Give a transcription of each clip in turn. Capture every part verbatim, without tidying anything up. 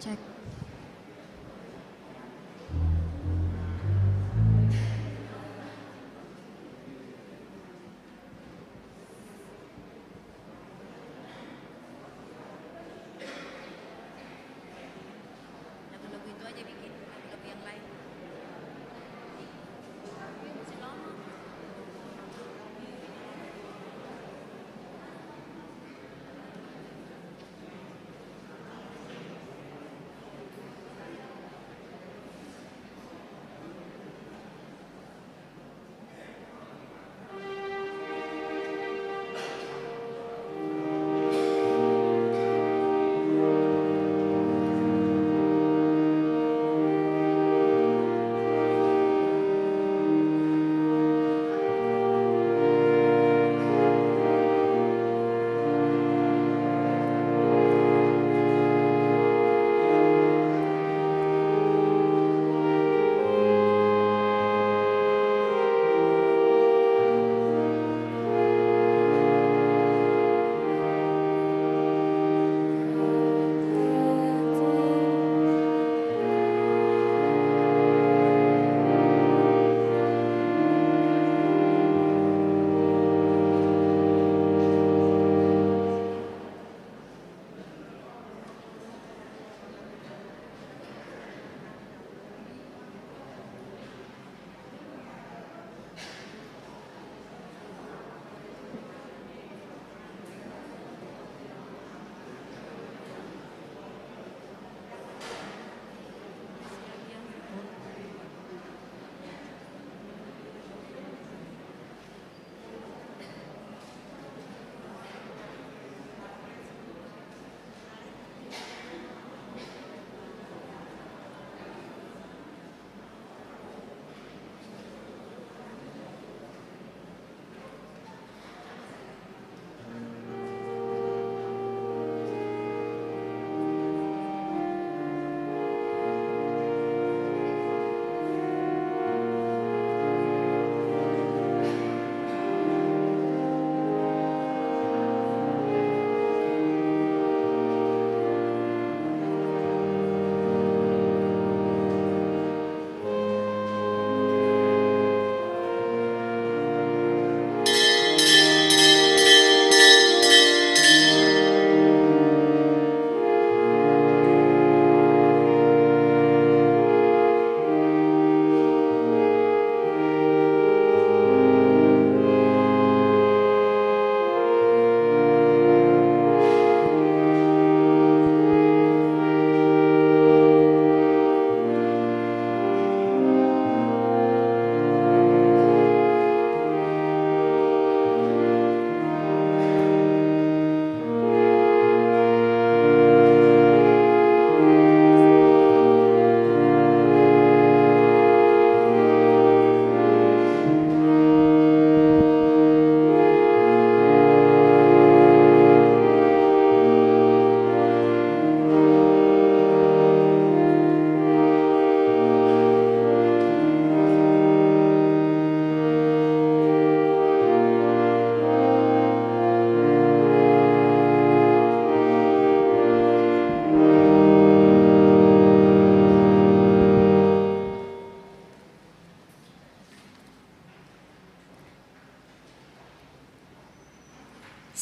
Cek. Lagu-lagu itu aja bikin, lagu-lagu yang lain.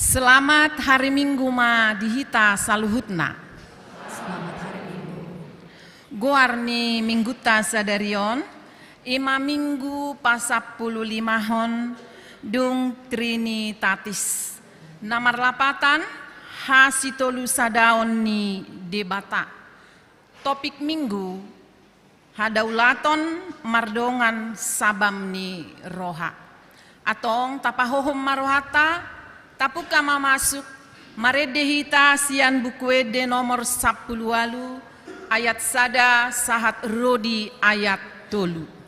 Selamat hari Minggu ma di hita saluhutna. Selamat hari Minggu. Goar ni Minggunta sadari on, i ma Minggu pasampululimahon dung Trinitatis, na marlapatan hasitolusadaon ni Debata. Topik Minggu: Hadaulaton mardongan sabam ni roha. Antong tapahohom ma rohanta, tapungka ma masuk, marende hita sian Buku Ende nomor sampulu ualu, ayat sada sahat ro di ayat tolu.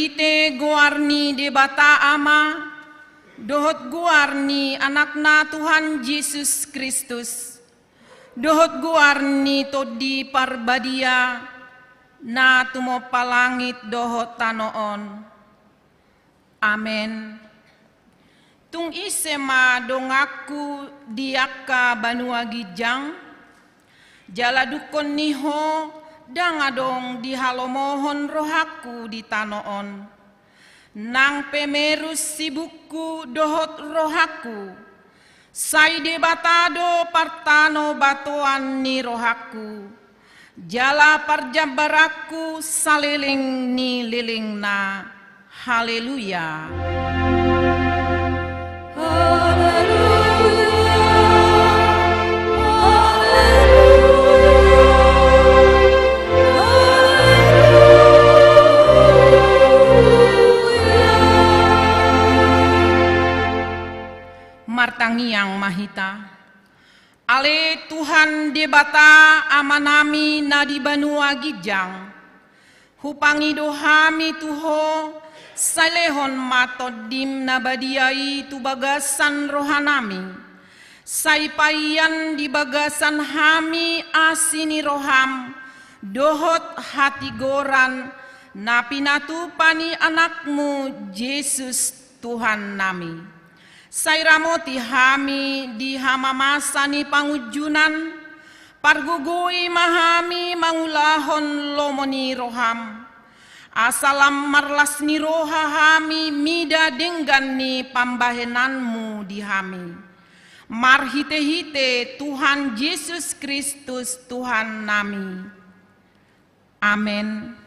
Marhite goar ni Debata Ama, dohot goar ni Anakna Tuhan Jesus Kristus, dohot goar ni Tondi Parbadia, na tumompa langit dohot tano on. Amen. Tung ise ma donganku di angka banua ginjang? Jala dungkon ni ho ndang adong dihalomohon rohangku di tano on. Nang pe merus sibukku dohot rohangku, sai Debata do partanobatoan ni rohangku, jala parjambaranku saleleng ni lelengna. Haleluya. Martangiang ma hita. Ale Tuhan Debata, Amanami na di banua ginjang, hupangido hami tu Ho, sai lehon ma Tondim na badia i tu bagasan rohanami. Sai paian di bagasan hami asi ni roham dohot hatigoran na pinatupa ni Anakmu Jesus Tuhannami. Sai ramoti hami di hamamasa ni pangunjunan, pargogoi ma hami mangulahon lomo ni roham. Asa lam marlas ni roha hami mida denggan ni pambahenanmu di hami. Marhitehite Tuhan Jesus Kristus Tuhannami. Amen.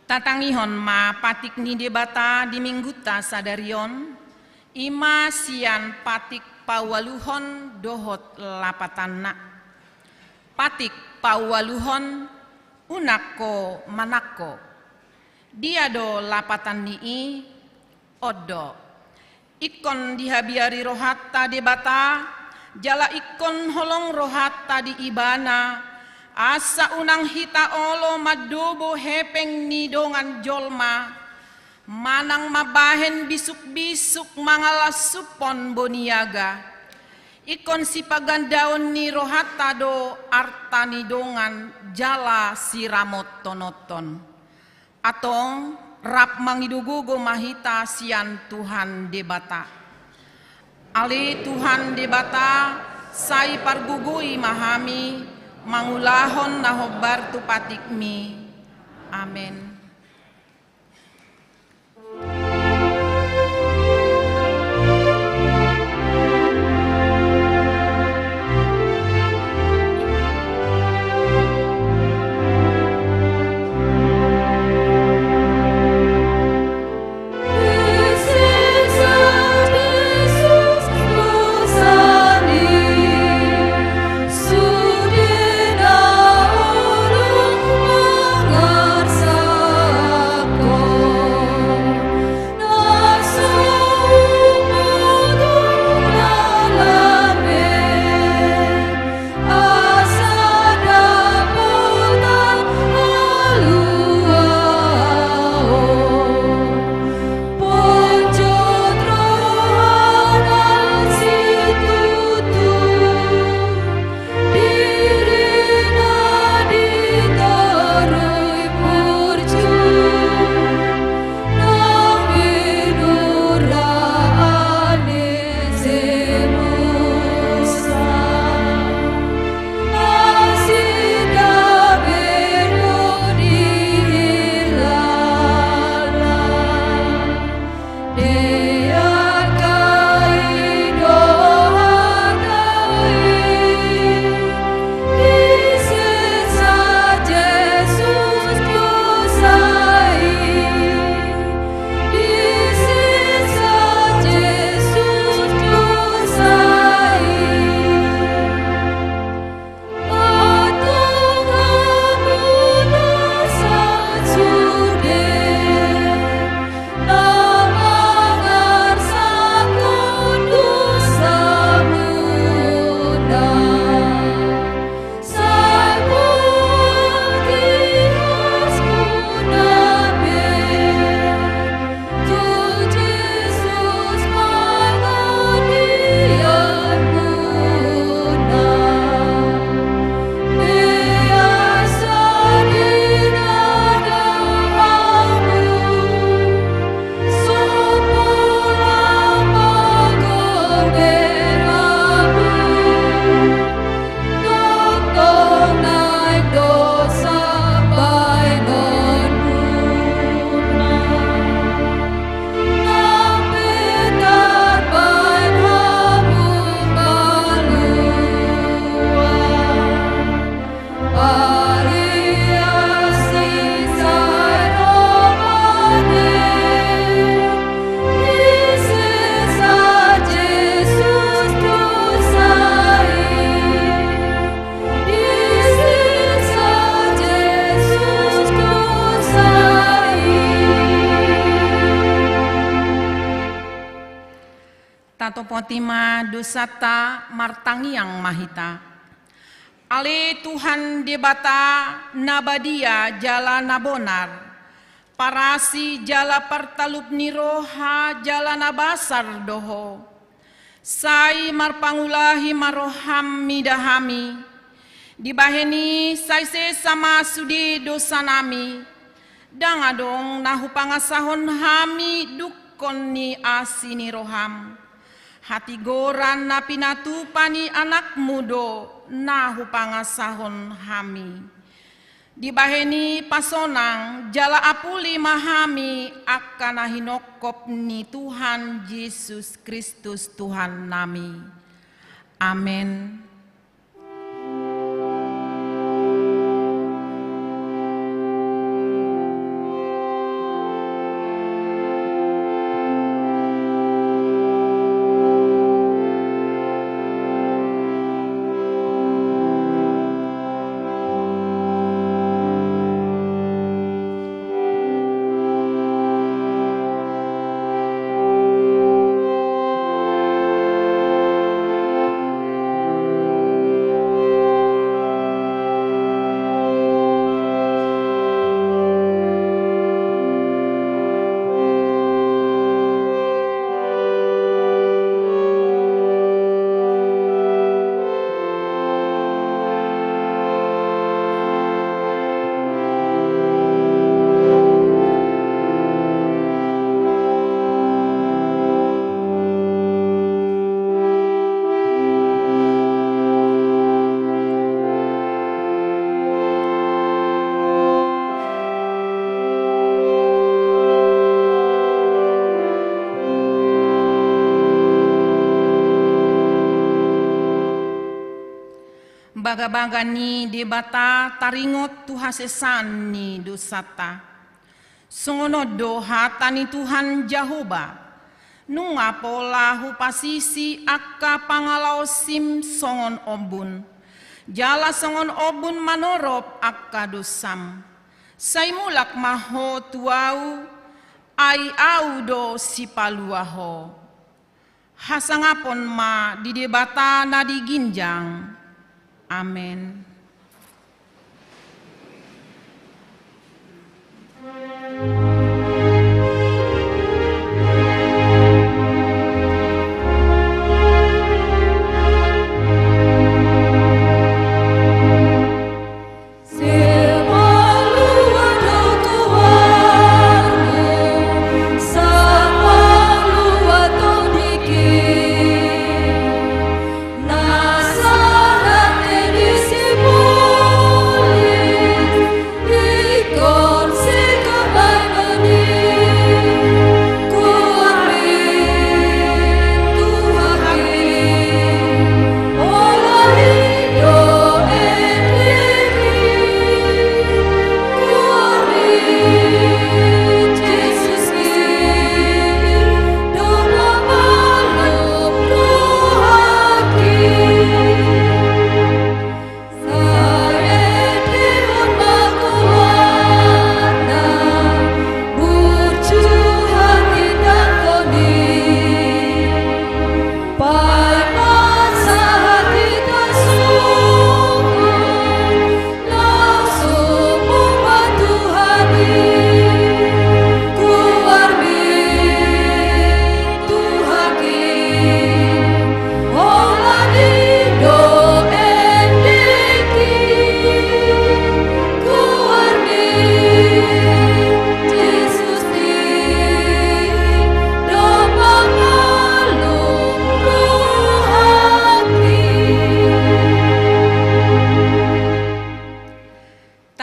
Tatangihon ma patik ni Debata di Minggunta sadari on, i ma sian patik paualuhon dohot lapatanna. Patik paualuhon, unang ho manangko. Dia do lapatan ni i? On do. Ingkon dihabiari rohanta Debata, jala ingkon holong rohanta di Ibana, asa unang hita olo mandobo hepeng ni dongan jolma, manang mambahen bisukbisuk mangalasuphon boniaga. Ingkon sipagandaon ni rohanta do arta ni dongan jala siramothononhon. Antong, rap mangido gogo ma hita sian Tuhan Debata. Ale Tuhan Debata, sai pargogoi ma hami mangulahon na hombar tu patikmi. Amen. Topoti ma dosanta, martangiang ma hita. Ale Tuhan Debata, na badia jala na bonar, parasi jala partalup ni roha jala na basar do Ho. Sai marpangulahi ma roham mida hami, dibahen i sai sesa ma sude dosanami, ndang adong na hupangasahon hami dungkon ni asi ni roham. Hatigoran na pinatupa ni Anakmu do na hupangasahon hami. Dibahen i pasonang jala apuli ma hami angka na hinongkop ni Tuhan Jesus Kristus Tuhannami. Amen. Bagabaga ni Debata taringot tu hasesaan ni dosanta. Songon on do hata ni Tuhan Jahowa: Nunga pola hupasisi angka pangalaosim songon ombun, jala songon ombun manorop angka dosam. Sai mulak ma ho tu Ahu, ai Ahu do Sipalua ho. Hasangapon ma di Debata na di ginjang. Amen.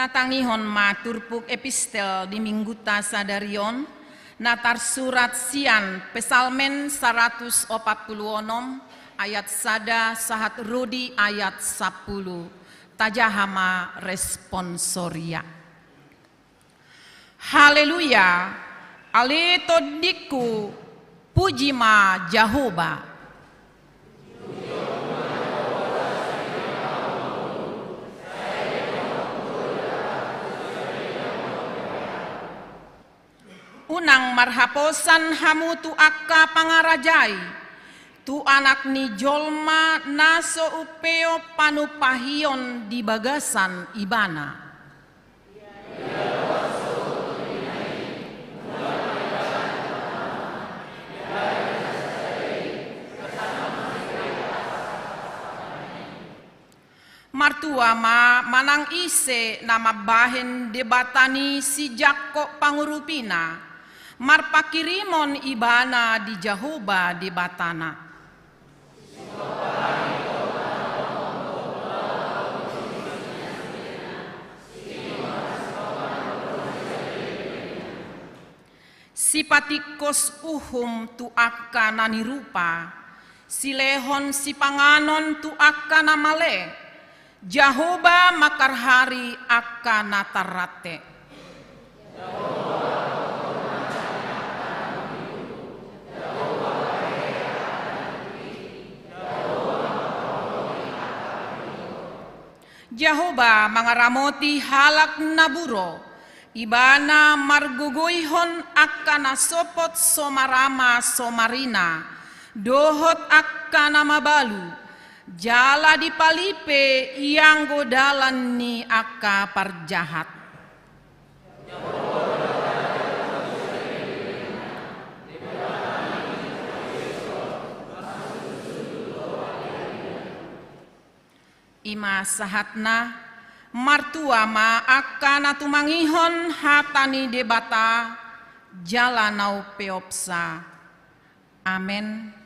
Tatangihon ma turpuk epistel di minggunta sadari on, na tarsurat sian Psalmen saratus opat pulu onom, ayat sada sahat ro di ayat sampulu. Tajaha ma responsoria. Haleluya! Ale tondingku, puji ma Jahowa. Unang marhaposan hamu tu angka pangarajai, Tu Anak ni jolma na so umpeop panumpahion di bagasan Ibana. Martua ma manang ise na mambahen Debata ni si Jakkob pangurupina, marpanghirimon ibana di Jahowa Debatana. Sipatingkos uhum tu angka na nirupa, silehon sipanganon tu angka na male, Jahowa mangharhari angka na tarrante. Jahowa mangaramoti halak na buro, Ibana margogoihon angka na sopot so marama so marina, dohot angka na mabalu, jala dipalipe ianggo dalan ni angka parjahat. I ma sahatna, martua ma angka na tumangihon hata ni Debata, jala na umpeopsa. Amen.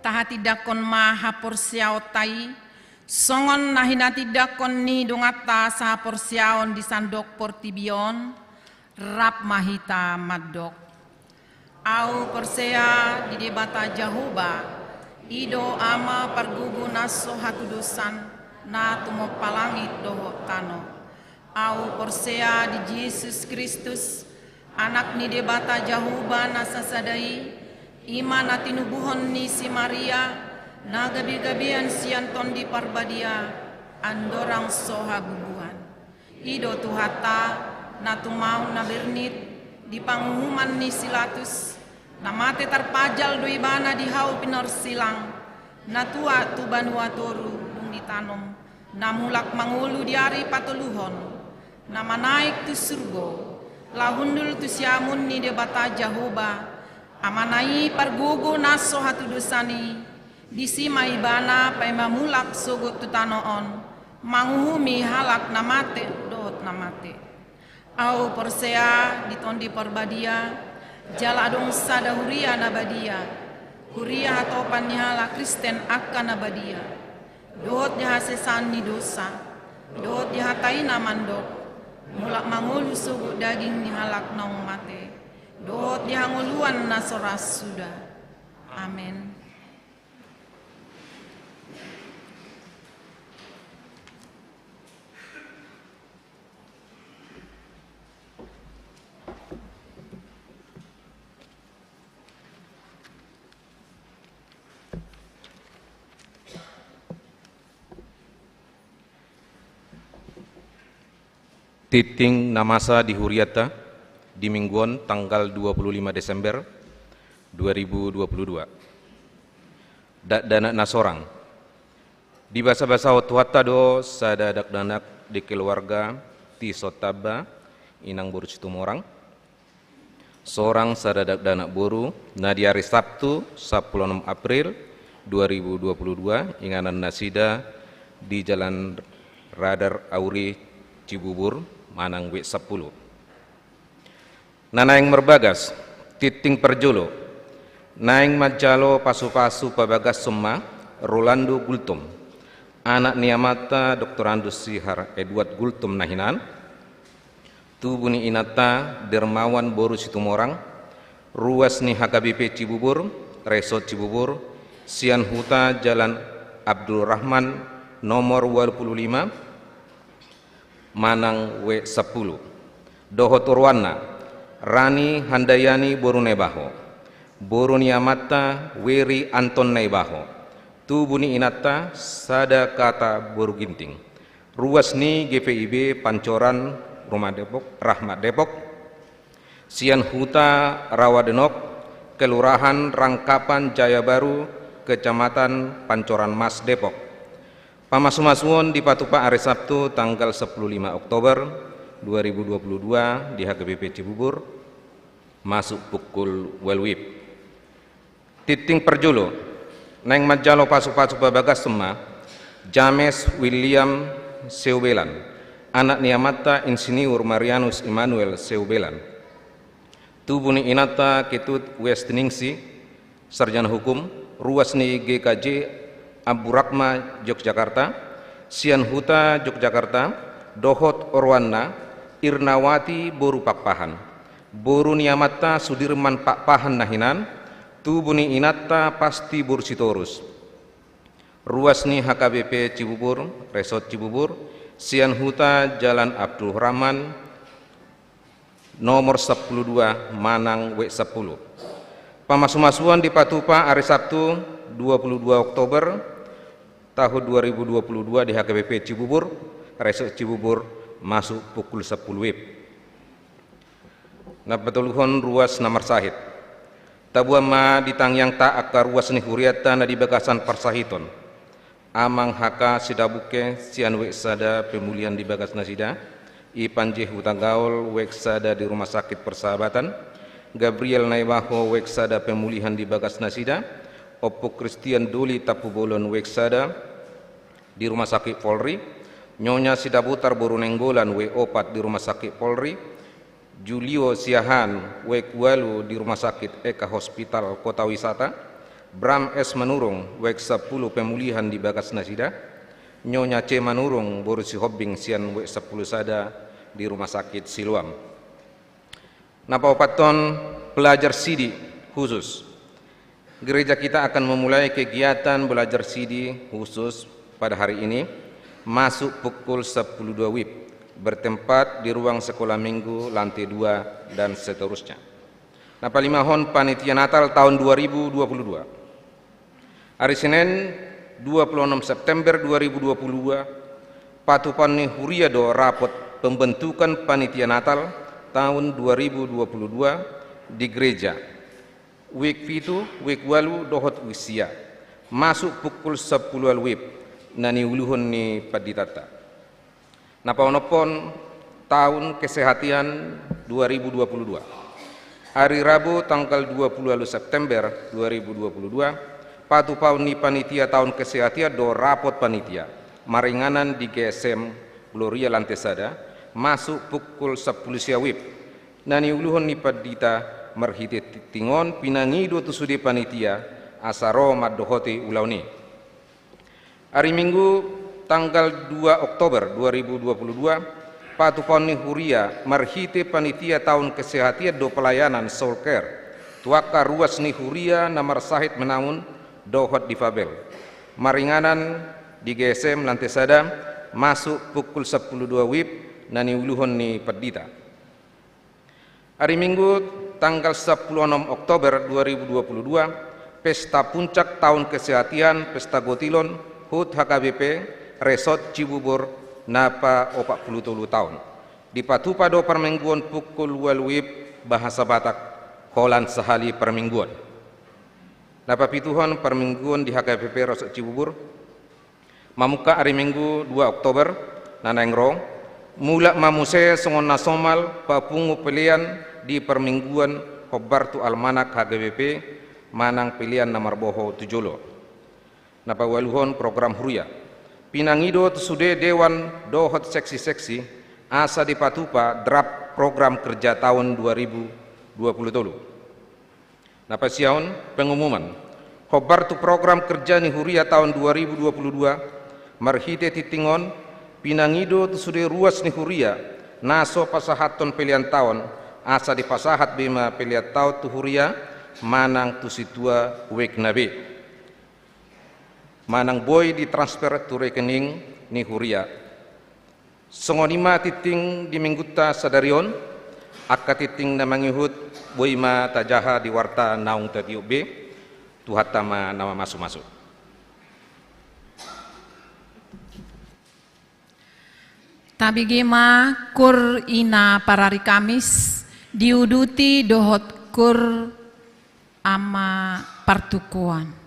Tahatindangkon ma haporseaonta i, songon na hinatindangkon ni donganta sahaporseaon di sandok portibi on, rap ma hita mandok. Ahu porsea di Debata Jahowa, i do Ama pargogo na so hatudosan, na tumompa langit dohot tano. Ahu porsea di Jesus Kristus, Anak ni Debata Jahowa na sasada i, i ma na tinubuhon ni si Maria, na gabegabean sian Tondi Parbadia, andorang so habubuhan. I do Tuhanta, na tumaon na bernit di panguhuman ni si Latus, na mate tarpajal do ibana di hau pinorsilang, na tuat tu banua toru dung ditanom, na mulak mangolu di ari patoluhon, na manaek tu surgo, laho hundul tu siamun ni Debata Jahowa, Amana i pargogo na so hatudosan i, disi ma ibana paima mulak sogot tu tano on, manguhumi halak na mate dohot na mate. Ahu porsea di Tondi Parbadia, jala adong sada huria na badia, huria hatopan ni halak Kristen angka na badia, dohot di hasesaan ni dosa, dohot di hata i na mandok, mulak mangolu sogot daging ni halak naung mate, dohot di hangoluan na so ra suda. Amen. Tingting na masa di huriata di minggu on tanggal dua puluh lima Desember dua ribu dua puluh dua. Dakdanak na sorang. Dibasabasahon Tuhanta do sada dakdanak di keluarga Tison Tamba, inang boru Situmorang. Sorang sada dakdanak boru na di ari Sabtu sampulu onom April dua ribu dua puluh dua, inganan nasida di Jalan Radar Auri Cibubur manang W sampulu. Na naeng marbagas, tingting parjolo, naeng manjalo pasupasu pabagason ma Rolando Gultom, anak ni amanta Doktorandus Sihar Edward Gultom na hinan, tubu ni inanta Dermawan boru Situmorang, ruas ni H K B P Cibubur, Resort Cibubur, sian huta Jalan Abdul Rahman nomor ualu pulu lima, manang W sampulu. Dohot oroanna, Rani Handayani boru Naibaho, boru ni amanta Weri Anton Naibaho, tubu ni inanta Sada Kata boru Ginting, ruas ni G P I B Pancoran Rumah Depok, Rahmat Depok, sian huta Rawadenok, Kelurahan Rangkapan Jaya Baru, Kecamatan Pancoran Mas, Depok. Pamasumasuon dipatupa ari Sabtu tanggal sampulu lima Oktober dua ribu dua puluh dua di H K B P Cibubur, masuk pukul ualu W I B. Tingting parjolo, naeng manjalo pasupasu pabagason ma James William Seubelan, anak ni amanta Insinyur Marianus Immanuel Seubelan, tubu ni inanta Ketut Westiningsih, sarjana hukum, ruas ni G K J Amburakma Yogyakarta, sian huta Yogyakarta, dohot oroanna Irnawati boru Pakpahan, boru ni amanta Sudirman Pakpahan na hinan, tubu ni inanta Pasti boru Sitorus, ruas ni H K B P Cibubur, Resort Cibubur, sian huta Jalan Abdul Rahman nomor sampulu dua manang W sampulu. Pamasumasuon dipatupa ari Sabtu dua puluh dua Oktober tahun dua ribu dua puluh dua di H K B P Cibubur, Resort Cibubur, masuk pukul sampulu W I B. Na patoluhon, ruas na marsahit. Taboan ma di tangiangta angka ruas ni hurianta na di bagasan parsahiton. Amang H K Sidabuke sian W sada Pemulihan di bagas nasida, Ipan J Hutagaol W sada di Rumah Sakit Persahabatan, Gabriel Naibaho W sada Pemulihan di bagas nasida, Ompu Kristian Doli Tampubolon W sada di Rumah Sakit Polri, Nyonya Sidabutar boru Nainggolan W opat di Rumah Sakit Polri, Julio Siahaan W ualu di Rumah Sakit Eka Hospital Kota Wisata, Bram S Manurung W sampulu Pemulihan di bagas nasida, Nyonya C Manurung boru Sihombing sian W sampulu sada di Rumah Sakit Siloam. Na paopathon, belajar sidi khusus. Gereja kita akan memulai kegiatan belajar sidi khusus pada hari ini, masuk pukul sampulu dua W I B, bertempat di ruang sekolah minggu lantai dua dan seterusnya. Na palimahon, panitia Natal tahun dua ribu dua puluh dua. Ari Senen, dua puluh onom September dua ribu dua puluh dua, patupaon ni huria do rapot pembentukan panitia Natal tahun dua ribu dua puluh dua di gereja. W I B pitu, W I B ualu dohot W I B sia. Masuk pukul sampulu ualu W I B, na niuluhon ni panditanta. Na paonomhon, tahun kesehatan dua ribu dua puluh dua. Ari Rabu tanggal dua puluh ualu September dua ribu dua puluh dua, patupaon ni panitia taon kesehatian do rapot panitia maringanan di G S M Gloria Lantai Sada, masuk pukul sampulu sia WIB. Na niuluhon ni pandita marhite tingting on pinangido tu sude panitia asa ro mandohoti ulaon i. Ari Minggu tanggal dua Oktober dua ribu dua puluh dua, patupaon ni huria marhite panitia taon kesehatian do pelayanan soul care tu angka ruas ni huria na marsahit menahun dohot difabel, maringanan di G S M Lantai Sada, masuk pukul sampulu dua WIB, na niuluhon ni pandita. Ari Minggu tanggal sampulu onom Oktober dua ribu dua puluh dua, pesta puncak taon kesehatian, pesta gotilon, hut H K B P Resort Cibubur na paopat pulu tolu taon. Dipatupa do parmingguon pukul ualu WIB, bahasa Batak, holan sahali parmingguon. Na papituhon parmingguon di H K B P Resort Cibubur, mamungka ari Minggu dua Oktober na naeng ro, mulak ma muse songon na somal papungu pelean di parmingguon hombar tu almanak H K B P manang pelean na marbohou tu jolo. Na paualuhon program huria. Pinangido tu sude dewan dohot seksi-seksi asa dipatupa draft program kerja taon dua ribu dua puluh tolu. Na pasiahon pengumuman. Hombar tu program kerja ni huria taon dua ribu dua puluh dua, marhite tingting on, pinangido tu sude ruas ni huria na so pasahathon pelean taon, asa dipasahat be ma pelean taon tu huria manang tu sintua wijk na be, manang boi ditransfer tu rekening ni huria. Songon i ma tingting di Minggunta sadari on. Angka tingting na mangihut boi ma tajaha di warta naung tatiop be. Tuhanta ma na mamasu-masu. Tabege ma kur ina parari Kamis, diuduti dohot kur ama partukuan.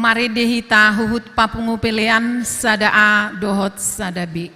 Marende hita huhut papungu pelean sada A dohot sada B.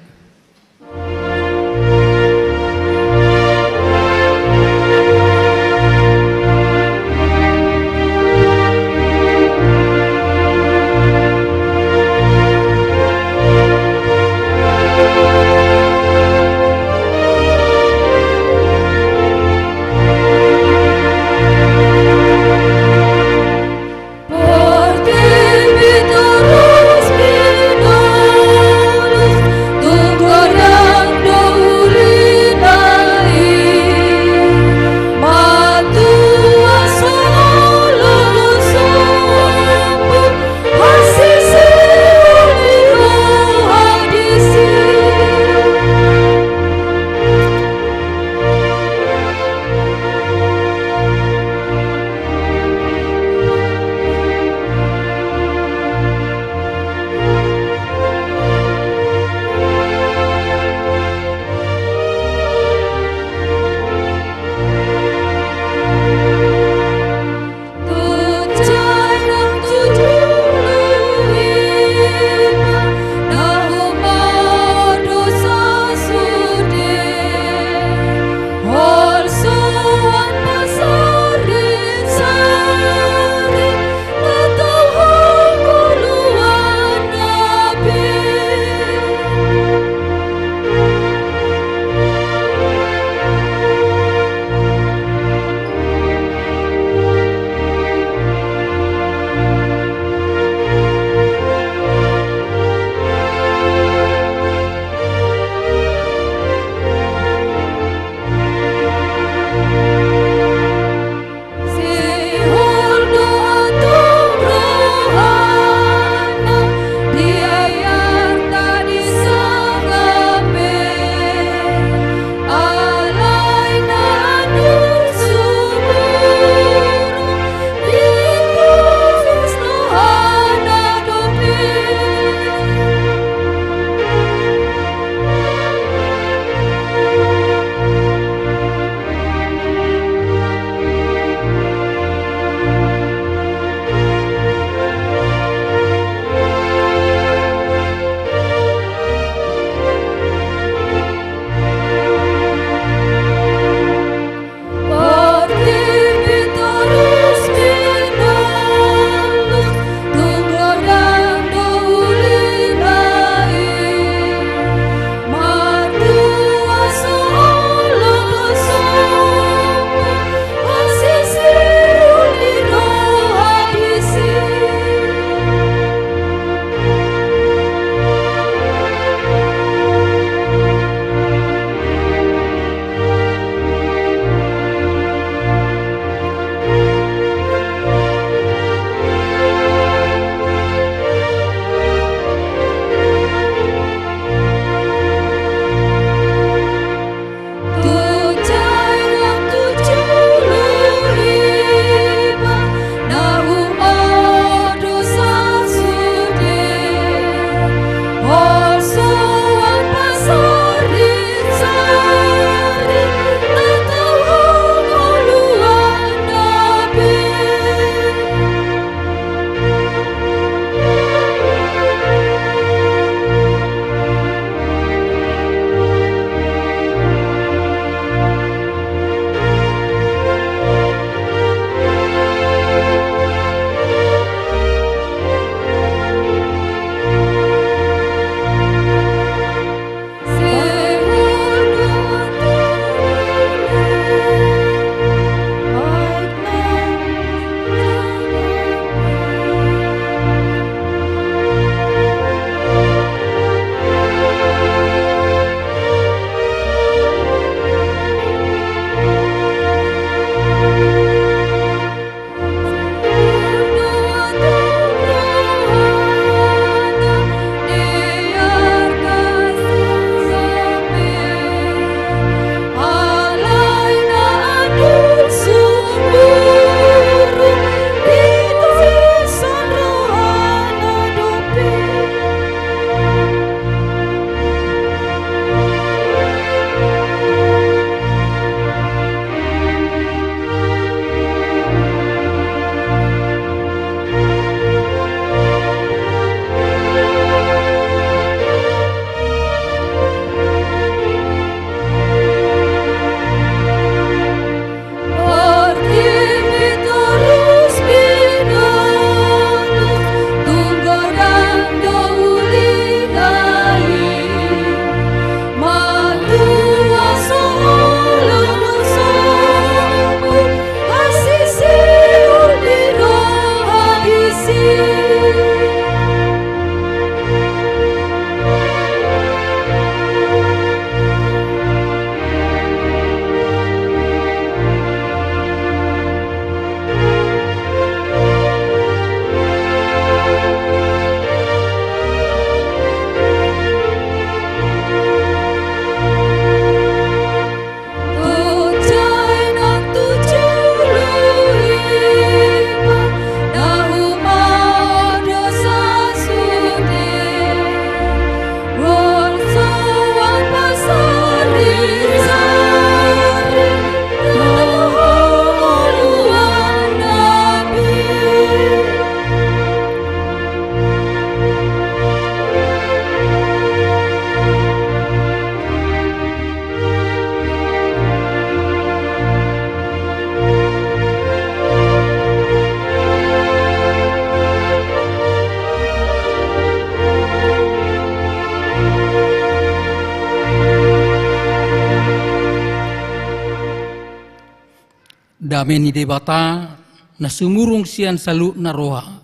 Dame ni Debata na sumurung sian saluhutna roha,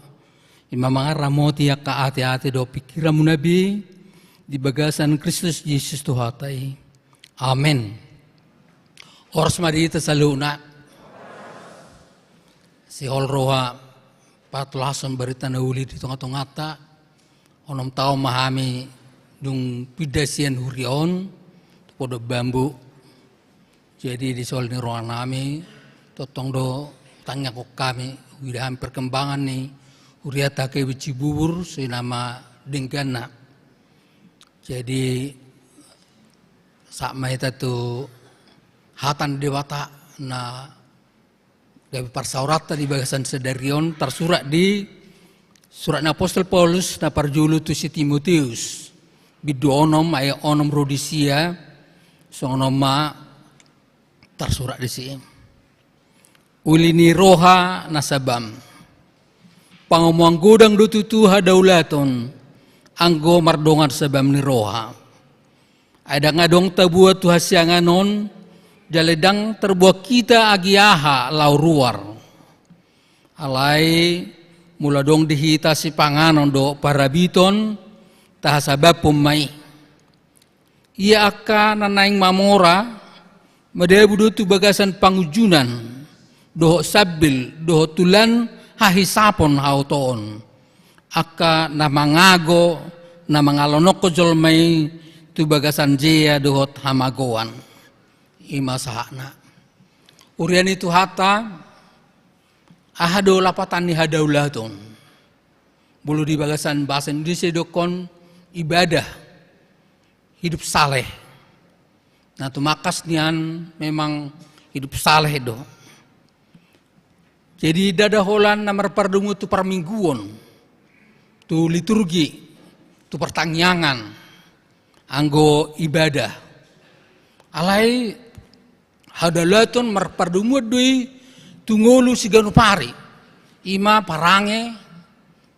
i ma mangaramoti angka ateate dohot pingkiranmuna be di bagasan Kristus Jesus Tuhanta i. Amen. Horas ma di hita saluhutna. Sihol roha patolashon barita na uli di tongatonganta. Onom taon ma hami dung pinda sian huria on tu Pondok Bambu. Jadi di sihol ni rohanami tongtong do tangiangkon hami, huida hami perkembangan ni hurianta Hakebit Cibubur, songon i ma dengganna. Jadi sahat ma hita tu hata ni Debata na gabe parsaoranta di bagasan sadari on, tarsurat di surat ni apostel Paulus na parjolo tu si Timoteus, bindu onom ayat onom ro di sia. Songon on ma tarsurat disi: Uli ni roha na sabam. Pangomoan godang do tutu hadaulaton anggo mardongan sabam ni roha. Ai ndang adong taboan tu hasiangan on, jala ndang tarboan hita agi aha laho ruar. Alai molo adong di hita sipanganon dohot parabiton, tahasabaphon ma i. Ia angka na naeng mamora, madabu do tu bagasan pangunjunan, dohot sambil, dohot tulan hahisapon haotoon. Angka na mangago, na mangalonokhon jolma i tu bagasan jea dohot hamagoan. I ma sahatna. Huria ni Tuhanta, aha do lapatan ni hadaulaton? Molo di bagasan bahasa Indonesia didokhon ibadah, hidup saleh. Na tumangkas nian memang hidup saleh do. Jadi ndada holan na marpardomu tu parmingguon, tu liturgi, tu partangiangan, anggo ibadah. Alai hadaulaton marpardomuan do i tu ngolu siganup ari. I ma parange,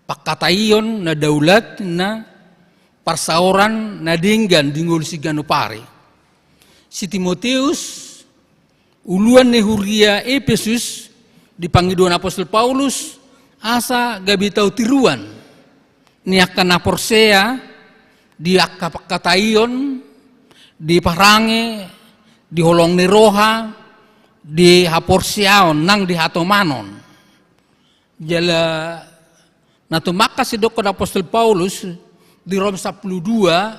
pangkataion na daulat, na parsaoran na denggan di ngolu siganup ari. Si Timoteus, uluan ni huria Epesus, di pangidoan apostel Paulus, asa gabe tau tiruan ni angka na porsea di angka pangkataion, di parange, di holong ni roha, di haporseaon nang di hatomanon. Jala na tumangkas didokhon apostel Paulus di Rom sampulu dua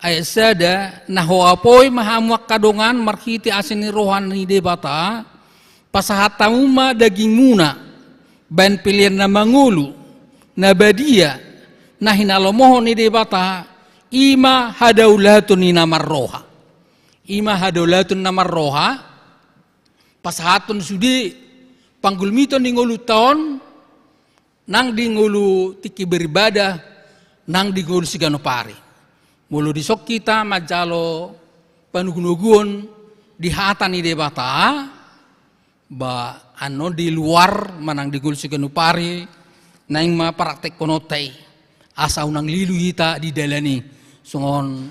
ayat sada, na huapoi ma hamu angka dongan marhite asi ni roha ni Debata, pasahat hamu ma dagingmuna baen pelean na mangolu, na badia, na hinalomohon ni Debata, i ma hadaulaton ni na marroha. I ma hadaulaton na marroha, pasahathon sude panggulmiton di ngolunta on, nang di ngolu tingki beribadah, nang di ngolu siganup ari. Molo dison hita manjalo panogunoguon di hata ni Debata, ba annon di luar manang di ngolu siganup ari, naeng ma praktekkononta i. Asa unang lilu hita di dalan i, songon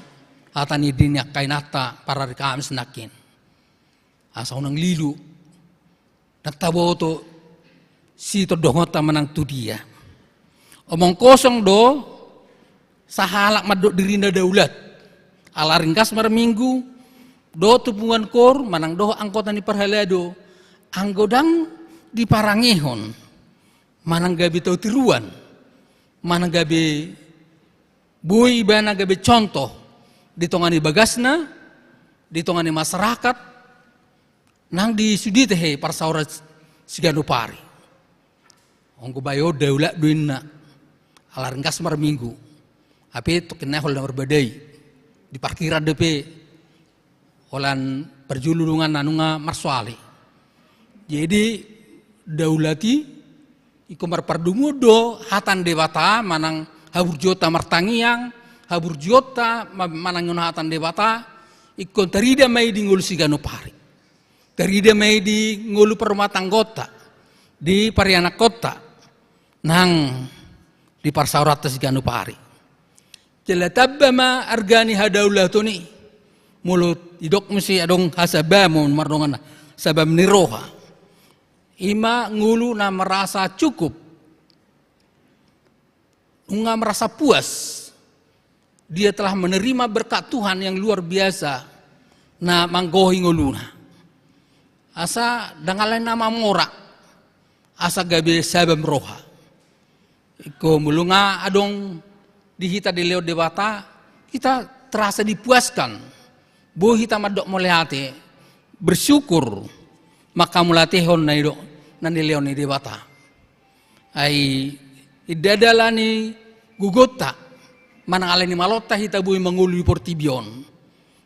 hata ni angka inanta parari Kamis nangkin. Asa unang lilu, ndang taboto sitondongonta manang tu dia. Omong kosong do sahalak mandok dirina daulat. Ala ringgas marminggu, dohot tu punguan koor manang dohot anggota ni parhalado, anggo ndang diparangehon, manang gabe tau tiruan, manang gabe boi ibana gabe contoh di tonga ni bagasna, di tonga ni masyarakat, nang di sude tahe parsaoran siganup ari. Anggo bayo daulat do inna, ala ringgas marminggu. Hape tongkin nai holan na marbadai, di parkiraan dope holan parjolo dongan na nunga marsoal i. Jadi daulat i ingkon marpardomuan do hata ni Debata manang haburjuonta martangiang, haburjuonta ma-, manangihon hata ni Debata, ingkon tarida ma i di ngolu siganup ari. Tarida ma i di ngolu parumatanggaonta, di parianakkonta, nang di parsaoranta siganup ari. Jala tamba ma arga ni hadaulaton i. Molo didok muse adong hasabamon mardongan na, sabam ni roha. Ima ngolu na merasa cukup, nunga merasa puas. Dia telah menerima berkat Tuhan yang luar biasa na manggohi ngoluna. Asa dang alai na mamora, asa gabe sabam roha. Ingkon molo nga adong di hita dilehon Debata, hita terasa dipuaskan. Boi hita mandok mauliate, bersyukur, manghamauliatehon na nidok na nilehon ni Debata. Ai ndada alani gogonta manang alani malonta hita boi mangolu di portibi on.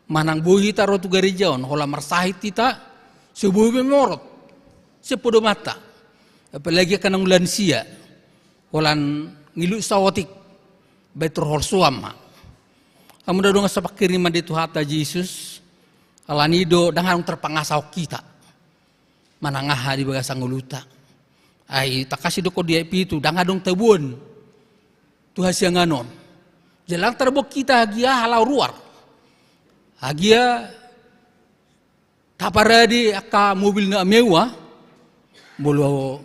Manang boi hita ro tu gareja on, holan marsahit hita, so boi be morot sian podomanta. Apalagi angka na lansia, holan ngilu saotik, baen tu holsoan ma. Hamu na dongan sapanghirimon di Tuhanta Jesus, alani do dang adong terpangasahon hita manang aha di bagasan ngolunta. Ai tangkas didok di ayat pitu, dang adong taboan tu hasiangan on. Jala dang tarboan hita agia laho ruar, agia taparade angka mobil na mewah, molo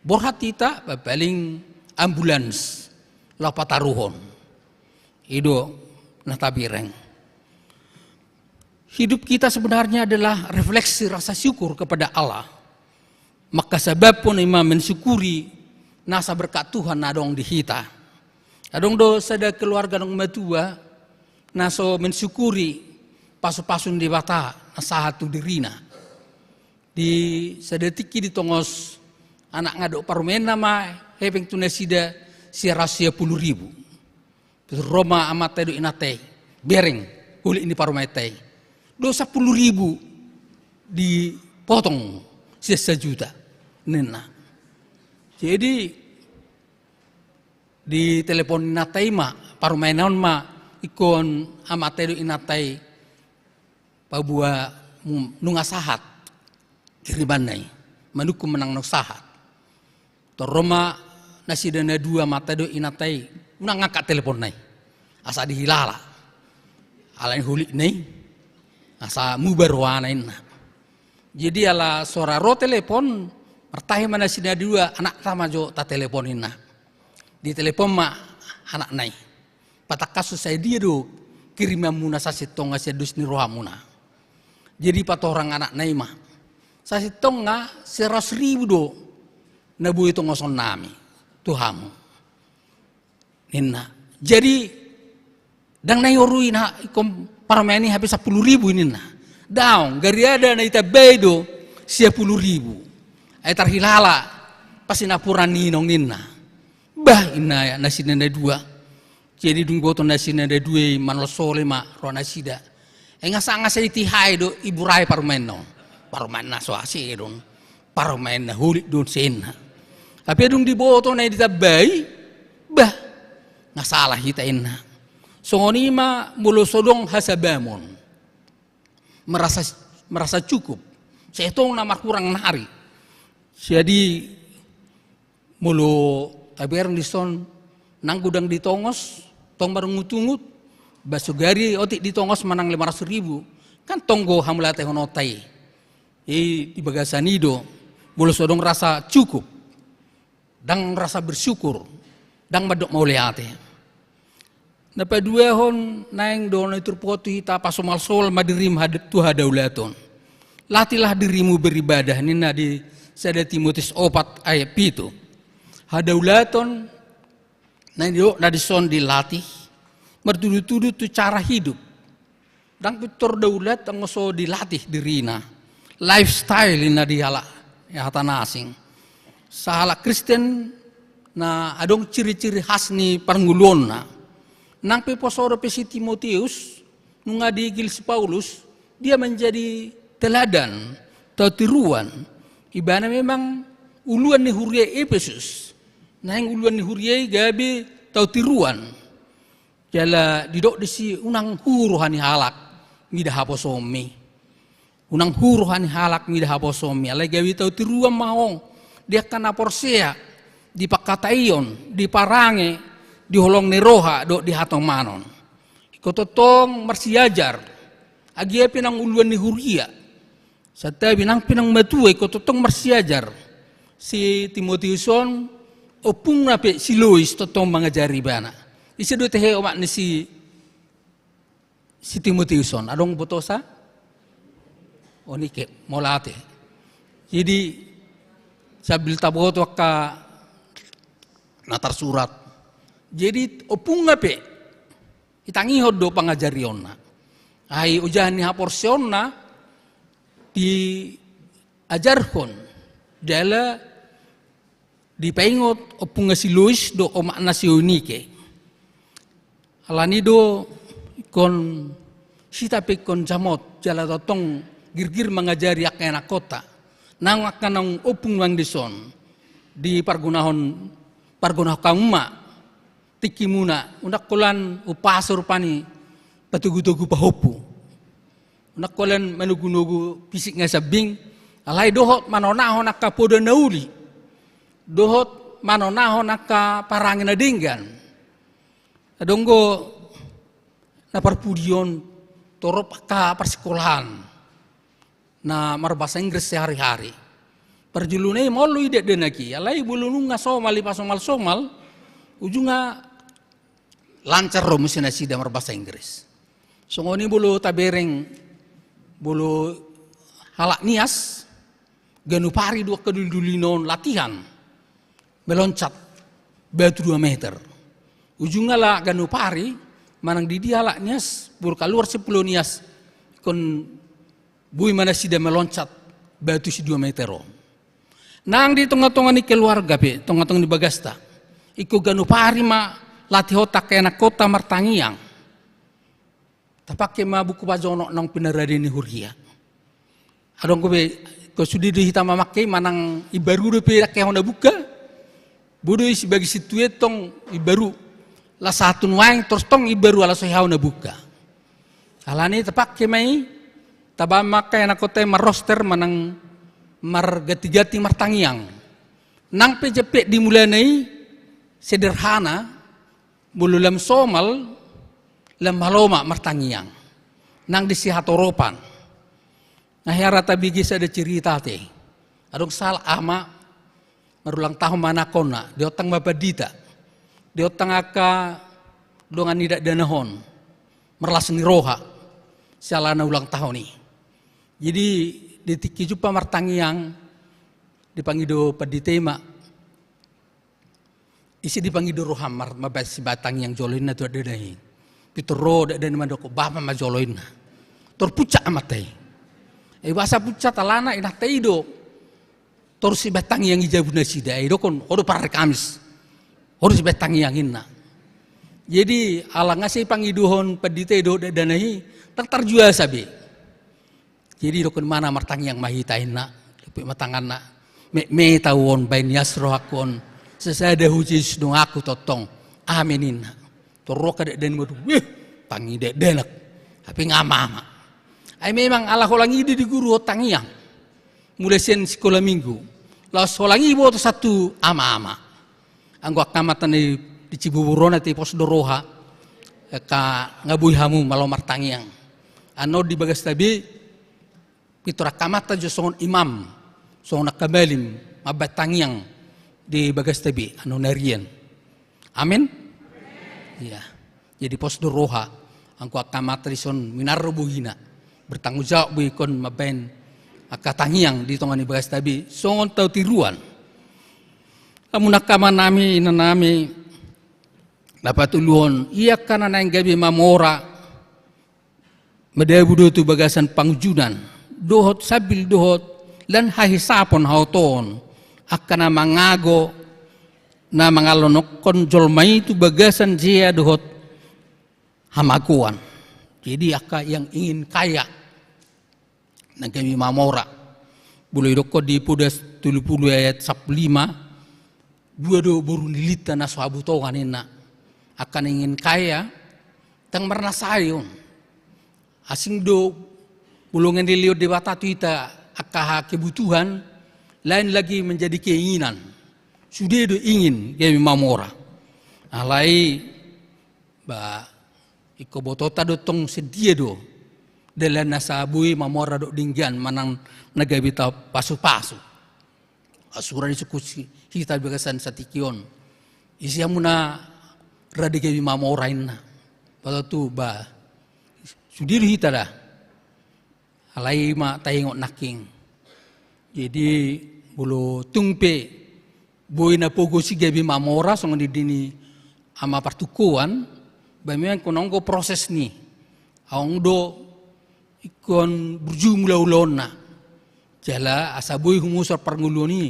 borhat hita, paling ambulans laho pataruhon. I do na tabereng. Hidup kita sebenarnya adalah refleksi rasa syukur kepada Allah. Maka sabab pun ima mensyukuri nasa berkat Tuhan na adong di hita. Adong do sada keluarga naung matua na so mensyukuri pasu-pasu ni Debata na sahat tu dirina. Di sada tingki ditongos anak nga dohot parumaenna ma hepeng tu nasida sian ratus sia pulu ribu. Ro ma amanta i dohot inanta i, bereng, holik ni parumaenta i. Do sampulu ribu dipotong sian sajuta, ninna. Jadi ditelepon inanta i ma, parumaenna on ma, ingkon amanta i dohot inanta i paboa nunga sahat kirimanna i, manungkun manang nunga sahat. Tor ro ma nasida na dua, amanta dohot inanta i, unang angkat teleponna i, asa dihilala. Alai holikna i, asa muba rohana, ninna. Jadi ala so ra ro telepon, martahi ma nasida na dua, anakta ma jo tatelepon, ninna. Ditelepon ma anakna i. Patangkashon sai dia do kirimanmuna sasintongna sian dos ni rohamuna. Jadi patorang anakna i ma, sasintongna seratus ribu do na boi tongosonnami tu hamu, ninna. Jadi dang na iorui na ingkon parumaen i hape sampulu ribu i, ninna. Daong, gariada na itambai do sia pulu ribu. Ai tarhilala pasinapuran ni inong, ninna. Bah, ninna nasida na dua. Jadi dung boto nasida na dua i, manolsole ma roha nasida. Ai nga sanga sai tihai do iburai parumaenna on. Parumaen na so asing do on. Parumaen na holik do on, ninna. Hape dung diboto na i ditambai, bah, nga sala hita, ninna. Songon i ma molo so adong hasabamon. Merasa, merasa cukup. Sai tong na marhurang nari. Jadi molo tabereng dison, nang godang ditongos, tong marungut-ungut, bah sogari otik ditongos manang lima ratus ribu, kan tong do hamauliatehononta i. I di bagasan i do, molo so adong rasa cukup, dang rasa bersyukur, dang mandok mauliate. Na paduahon, naeng do na turpuk on tu hita, pasomalsol ma dirim had-, tu hadaulaton. Latihlah dirimu beribadah, ninna di sada Timotius opat ayat pitu. Hadaulaton, na nidok na dison dilatih, martudu-tudu tu cara hidup. Dang pintor daulat anggo so dilatih dirina. Lifestyle ninna di halak, ya, hata na asing. Sahalak Kristen na adong ciri-ciri khas ni parngoluonna. Nang pe poso dope si Timotius, nunga diigil si Paulus, dia menjadi teladan, tau tiruan. Ibana memang uluan ni huria Efesus. Naeng uluan ni huria i gabe tau tiruan. Jala didok disi, unang hu roha ni halak mida haposoonmi. Unang hu roha ni halak mida haposoonmi. Alai gabe tau tiruan ma ho di angka na porsea, di pangkataion, di parange, di holong ni roha dohot di hatomanon. Ingkon tongtong marsiajar. Agia pe nang uluan ni huria, Santabi nang pe naung matua ingkon tongtong marsiajar si Timoteus on, ompungna pe si Lois tongtong mangajari ibana. Ise do tehe omak ni si, si Timoteus on? Adong botosa? O, nike, mauliate. Jadi, sambil taboto angka na tarsurat. Jadi, ompungna pe itangihon do pangajarionna. Ai ojahan ni haporseaonna diajarhon jala dipaingot ompungna si Lois dohot omakna si Eunike. Alani do ingkon hita pe ingkon jamot jala tongtong girgir mangajari angka ianakkonta. Naung angka naung ompung nang dison di pargonahon, pargonahon hamu ma tingkimuna, unang holan umpasa rupani patogutogu pahompu. Unang holan manogunogu fisik na sambing, alai dohot manonahon angka poda na uli, dohot manonahon angka parange na denggan. Adong do na parpudion torop angka parsikolahan na marbahasa Inggris sehari-hari. Parjolo na i molo i dakdanak i, alai molo nunga somal i pasomalsomal, ujungna lancar do muse nasida marbahasa Inggris. Songon i molo tabereng, molo halak Nias, ganup ari do angka dulidulina on latihan meloncat batu dua meter. Ujungna ala ganup ari manang di dia halak Nias, molo kaluar sian Pulo Nias, ingkon boi ma nasida meloncat batu si dua meter on. Nang di tongatonga ni keluarga pe, tongatonga ni bagasta, ingkon ganup ari ma latihonta angka ianakkonta martangiang. Tapangke ma buku pajonok naung pinarade ni huria. Adong do be, ingkon sude do hita mamangke i manang imbaru dope ndang hea hona buka. Boi do i sebagai situetong imbaru. Laos sahat tu nuaeng torus tong imbaru ala so hea hona buka. Alani tapangke ma i, taba ma angka ianakkonta i marroster manang margantiganti martangiang. Nang pe jempek di mulana i sederhana, molo lam somal, lam malo ma martangiang. Nang di sihatoropan. Nga hea ra tabege sada cerita ate. Adong sahalak ama marulang tahun ma anakkonna, diontang ma pandita, diontang angka dongan ni dakdanak on, marlas ni roha siala na ulang tahun i. Jadi di tingki jumpa martangiang, dipangido pandita i ma, ise dipangido roham mar-, mambahen sibahen tangiang jolo inna tu dakdanak i. Pintor ro dakdanak i mandok, bapa ma jolo inna. Tor puncak amanta i. Ai boasa puncak? Alana inanta i do tor sibahen tangiang i jabu nasida, ai didokkon, ho do parari Kamis, ho do sibahen tangiang inna. Jadi ala nga sai pangidohon pandita i dohot dakdanak i, ndang tarjuasa be. Jadi didokkon, imana martangiang ma hita inna. Lupik ma tanganna. Metmet ahu on, baen Nias rohangku on. Sasada Ho Jesus donganku tongtong. Amen inna. Tor ro angka dakdanak i mandok, weh, tangi dakdanak. Hape nga amama. Ai memang ala holan i do diguruhon tangiang. Mulai sian sikola minggu. Laos holan i diboto sahat tu amama. Anggo angka amanta na di Cibubur on ate, pos do roha. Angka nga boi hamu malo martangiang. Annon di bagasta be, pintor angka amanta jo songon imam, songon angka malim, mambahen tangiang di bagasta be, annon arian. Amen? Iya. Jadi pos do roha, anggo angka amanta dison minar do bohina. Bertanggung jawab boha ingkon mambahen angka tangiang di tonga ni bagasta be, songon tahu tiruan. Hamu angka amanami, inanami, na patoluhon, ia angka na naeng gabe mamora, madabu do tu bagasan pangunjunan, dohot sambil dohot lan hahisapon haotoon, angka na mangago, na mangalonokkon jolma i tu bagasan jea dohot hamagoan. Jadi angka yang ingin kaya, na gabe mamora. Molo didokkon di Poda tolu pulu ayat sampulu lima, dua do boru ni lita na so habutongan inna. Angka na ingin kaya, ndang marnasai on. Asing do molo nunga nilehon Debata tu hita angka kebutuhan, lain lagi menjadi keinginan. Sude do ingin gabe mamora. Alai, ba, ingkon botoonta do tong sian dia do dalan na asa boi mamora dohot denggan manang na gabe tapasupasu. Sura disungkun hita di bagasan satingki on. Ise hamu na rade gabe mamora inna. Boha tutu ba. Sude do hita da. Alai ma taingot nangkin. Jadi molo tung pe boi na pogo si gabe mamora songon didok ni ama partungkoan, ba memang ingkon adong do proses ni. Adong do ingkon burju mula ulaonna. Jala asa boi humusor parngoluon i,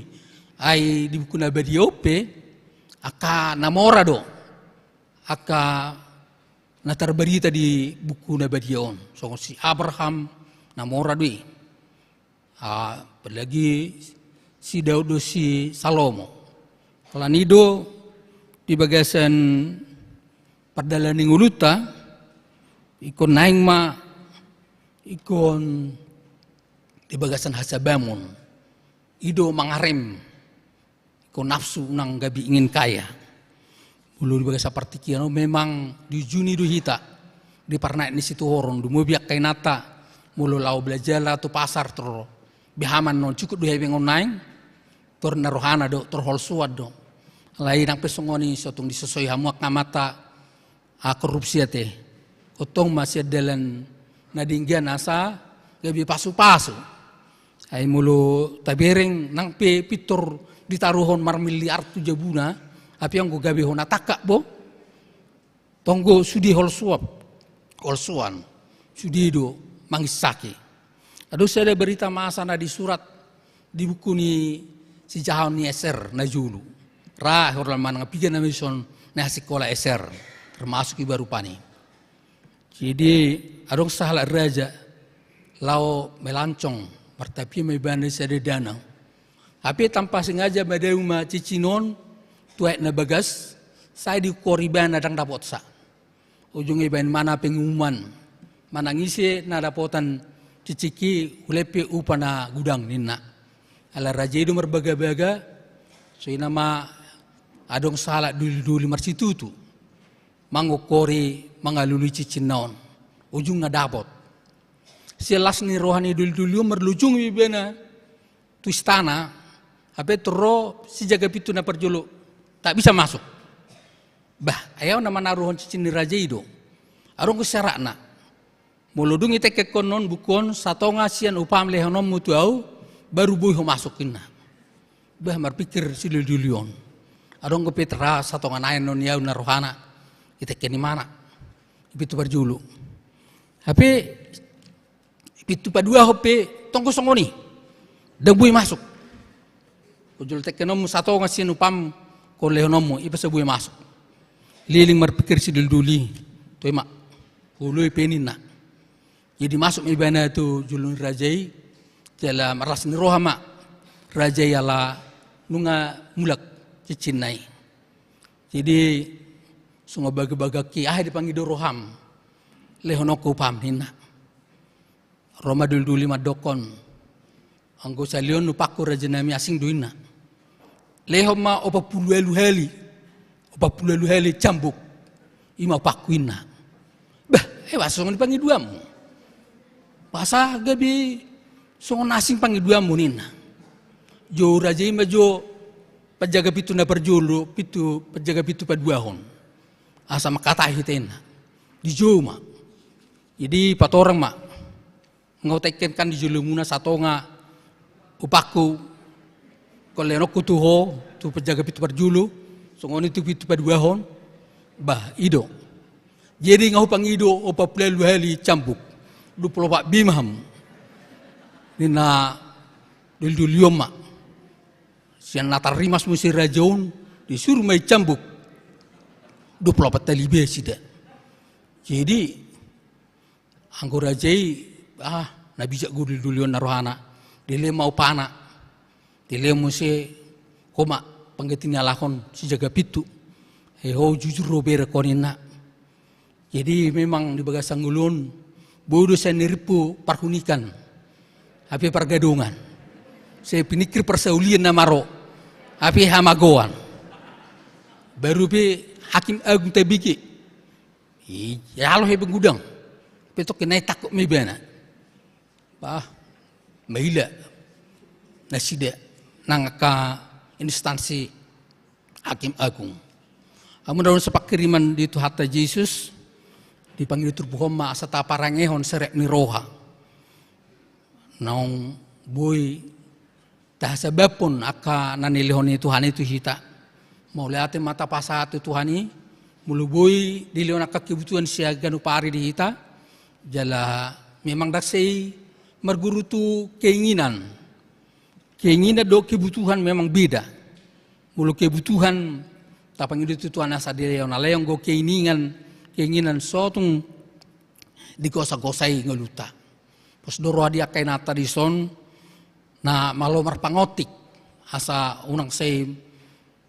ai di buku na badia on pe angka na mora do. Angka na tarbarita di buku na badia on. Songon si Abraham, na mora do i. Ah, apalagi si Daud dohot si Salomo. Alani i do di bagasan pardalanan ni ngolunta, ingkon naeng ma ingkon di bagasan hasabamon. I do mangarem. Ingkon nafsu nang gabe ingin kaya. Molo di bagasan partingkian on memang diujungi do hita di parnaek ni situhoron, dumobi angka inanta molo laho balajala tu pasar tor behaman on, cukup do hepeng on naeng tor na rohana do, tor holsoan do. Alai nang pe songon i, so tung disosoi hamu angka amanta, ah, korupsi ate. Tongtong ma sian dalan na denggan asa gabe pasupasu. Ai molo tabereng nang pe pintor ditaruhon marmiliar tu jabuna, hape anggo gabe hona tangkap bo. Tong do sude holsoan, holsoan, sude do manginsaki. Adong sada barita masa na disurat di buku ni sijahaon ni Eser na jolo. Ra hor manang piga nama dison na sikola Eser, termasuk iba rupani. Jadi adong sahalak raja laho melancong, martapie ma ibana di sada danau. Hape tanpa sengaja madao ma cincin on tu aek na bagas, sai diukor ibana ndang dapotsa. Ujungna ibaen ma na pengumuman, manang ise na dapotan cincin i, hulempe upa na godang ninna. Ala raja i do marbagabaga, songon i ma adong sahalak dolidoli marsitutu mangukori, mangalului cincinna on. Ujungna dapot. Sian las ni roha ni dolidoli on marlujung ibana tu istana, hape tor ro si jaga pintu na parjolo, tak bisa masuk. Bah, ai au na manaruhon cincin ni raja i do. Adong do syaratna. Molo dung ditengkenhon buku on, satonga sian upam lehononmu tu au, baru boi ho masuk ninna. Bah, marpingkir si dolidoli on. Adong dope ra satonga naeng on di au na rohana ditengken ibana. Pintu parjolo. Hape pintu paduahon pe tong do songon i. Ndang boi masuk. Jolo tengkenonmu satonga sian upam, jolo lehononmu, i pe so boi masuk. Leleng marpingkir si dolidoli. Toe ma. Huoloi pe ninna. Jadi masuk ma ibana tu jolo ni raja i, jala marlas ni roha ma raja i ala nunga mulak cincinna i. Jadi songon bagak-bagak i, aha dipangido roham? Lehononku upam ninna. Ro ma dolidoli mandokkon. Anggo saleon upangku rajanami, asing do ninna. Lehon ma opat pulu ualu hali. Opat pulu ualu hali cambuk. I ma upangku ninna. Bah, eh, boasa songon i pangidoanmu? Boasa gabe songon asing pangidoanmu ninna. Jou raja i ma jo panjaga pintu na parjolo, pintu, panjaga pintu paduahon. Asa mangkatai hita ninna. Dijou ma. Jadi patorang ma. Nga hutengken kan di jolomuna satonga upangku, jolo lehononku tu ho, tu panjaga pintu parjolo, songon i tu pintu paduahon, bah, i do. Jadi nga hupangido opat pulu ualu hali cambuk, dua pulu opat bima hamu. Ninna dolidoli on ma. Sian na tarrimas muse raja on, disuru ma i cambuk. Dua pulu opat hali be nasida. Jadi anggo raja i, ah, na bijak do dolidoli on na rohana. Dilehon ma upana. Dilehon muse, ho ma pangganti ni halak on, si jaga pintu. Eh, ho jujur do bereng ho ninna. Jadi memang di bagasan ngolu on, boi do sian ni rimpu parhunikan. Hape pargadongan. Sai piningkir parsaulian na maro. Hape hamagoan. Baru pe Hakim Agung tabege. Ijalo hepeng godang. Pe tongkin nai tangkap ma ibana. Bah, maila nasida nang angka instansi hakim agung. Amu na ro sapangkiriman di Tuhanta Jesus, dipangido turpuk on ma asa taparangehon serep ni roha. Naung boi tahasabamhon angka na nilehon ni Tuhan i tu hita. Mauliate ma tapasahat tu Tuhan i, molo boi dilehon angka kebutuhan sian ganup ari di hita, jala memang ndang sai marguru tu keinginan. Keinginan dohot kebutuhan memang beda. Molo kebutuhan tapangido tu Tuhan asa dilehon, alai anggo keinginan, keinginan so tung digosagosai ngolunta. Pos do roha di angka inanta dison na malo marpangontik asa unang sai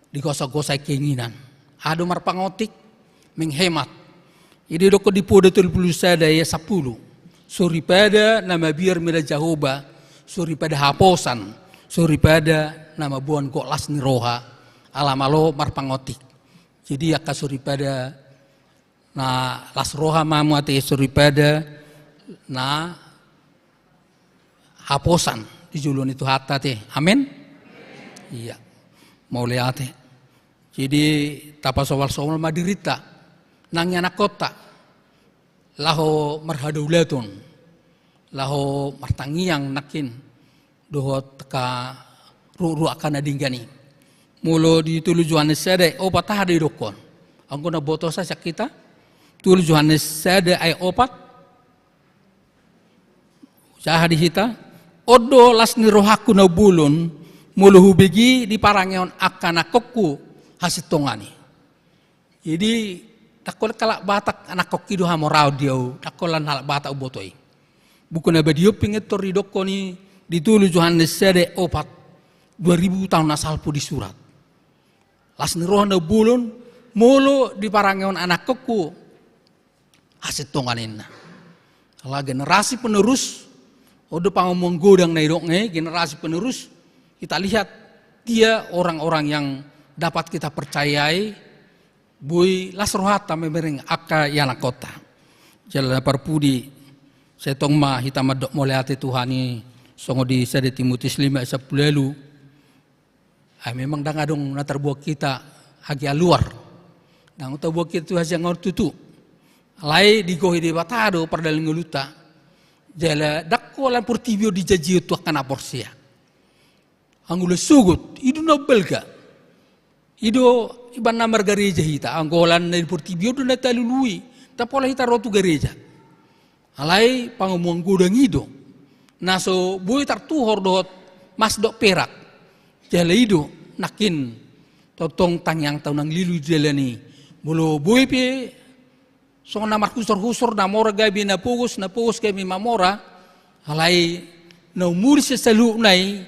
digosagosai keinginan. Aha do marpangontik? Menghemat. Jadi didok di Poda tolu pulu sada ayat sampulu. Soripada na mabiar mela Jahowa, soripada haposan, soripada na mamboan gok las ni roha, ala malo marpangontik. Jadi angka soripada na las roha ma hamu ate, soripada na haposan di jolo ni Tuhanta ate. Amen. Ia. Mauliate. Jadi tapasomalsomal ma dirinta nang ianakhonta laho marhadaulaton, laho martangiang nangkin dohot angka ruhut-ruhut angka na denggan i. Molo di tolu Johannes sada ayat opat, aha do didokkon? Anggo na boto sa sian hita, tolu Johannes sada ayat opat. Aha di hita? On do las ni rohangku na umbolon, molo hubege diparangehon angka anakhonku hasintongan i. Jadi ndang holan halak Batak anakhonki do hamoraon di ahu, ndang holan halak Batak umboto i. Buku na badia on pintor didokkon i di tolu Johannes sada ayat opat, dua ribu taon na salpu disurat. Las ni roha na umbolon, molo diparangehon anakhonku hasintongan, ninna. Ala generasi penerus, on do pangomoan godang na didok i, generasi penerus, kita lihat dia orang-orang yang dapat kita percayai, boi las rohanta mamereng angka ianakhonta. Jala na parpudi, sai tong ma hita mandok mauliate tu Tuhan i, songon di sada Timotius lima ayat sampulu ualu. Ai memang ndang adong na tarbuat hita hagabeon luar. Ndang tarbuat hita tu hasiangan tutu. Alai digohi Debata do pardalanan ni ngolunta. Jala ndang holan portibi on dijanjion tu angka na porsea. Anggo lam sogot, i do na umbalga. I do ibana margareja hita, anggo holan na di portibi on do na talului, ndang pola hita ro tu gareja. Alai pangomoan godang i do. Na so boi tartuhor dohot mas dohot perak. Jala i do, nangkin tongtong tangiangta unang lilu di dalan i. Molo boi pe songon na marhusor-husor, na mora gabe na pogos, na pogos gabe mamora, alai na umuli sian saluhutna i,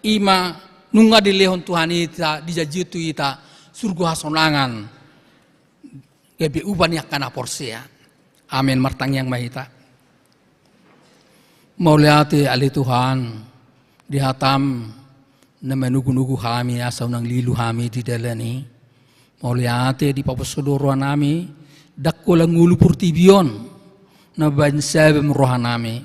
i ma nunga dilehon Tuhan i hita, dijanjion tu hita surgo hasonangan gabe upa ni angka na porsea. Amen. Martangiang ma hita. Mauliate ale Tuhan, di hatam na manugu-nugu hami asa unang lilu hami di dalan i. Mauliate dipaposo do rohanami, ndang holan ngolu portibi on na mambahen sabam rohanami.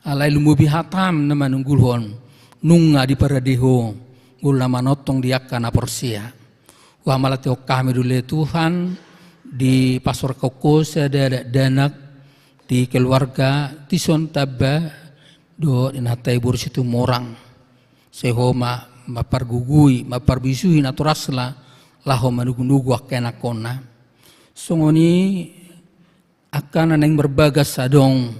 Alai lumobi hatam na manunggulhon, nunga diparade Ho ngolu na manongtong di angka na porsea. Huhamauliatehon hami do ale Tuhan, dipasorahon Ho sada dakdanak di keluarga Tison Tamba dohot inanta i boru Situmorang. Sai Ho ma mampargogoi, mamparbisuhi natorasna laho manugu-nugu angka ianakhonna. Songon i angka na naeng marbagas, adong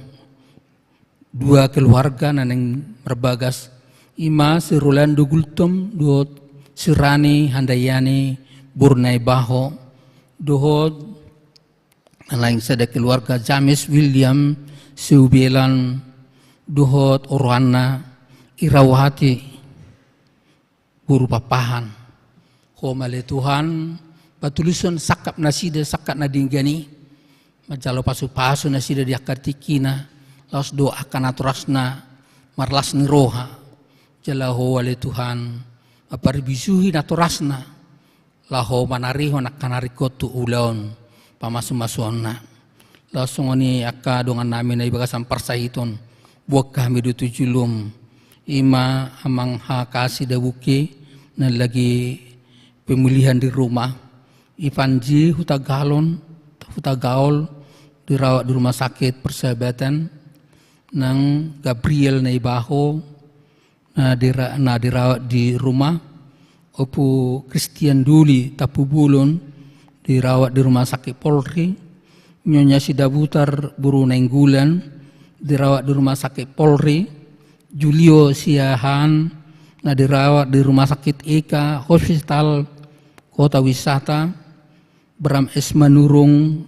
dua keluarga na naeng marbagas, i ma si Rolando Gultom dohot si Rani Handayani boru Naibaho, dohot na naeng sada keluarga James William Siubelan dohot orohanna Irawati boru Pakpahan. Ho ma ale Tuhan, patulushon sangkap nasida, sangkap na denggan i, manjalo pasu-pasu nasida di angka tingkina, laos dohot angka natorasna marlas ni roha. Jala Ho ale Tuhan, mamparbisuhi natorasna laho manarihon angka na ringkot tu ulaon pamasu-masuonna. Laos songon i angka dongannami na di bagasan parsahiton, Buat hami do tu jolom, ima amang H K Sidabuke, na lagi pemulihan di rumah. Ipanji Hutagalon, Hutagaol, dirawat di rumah sakit Persahabatan, nang Gabriel Naibaho, na dira-, na dirawat di rumah, Ompu Christian Duli Tampubolon, dirawat di rumah sakit Polri, Nyonya Sidabutar boru Nainggolan, dirawat di rumah sakit Polri, Julio Siahaan, na dirawat di rumah sakit Eka Hospital Kota Wisata, Bram S Manurung,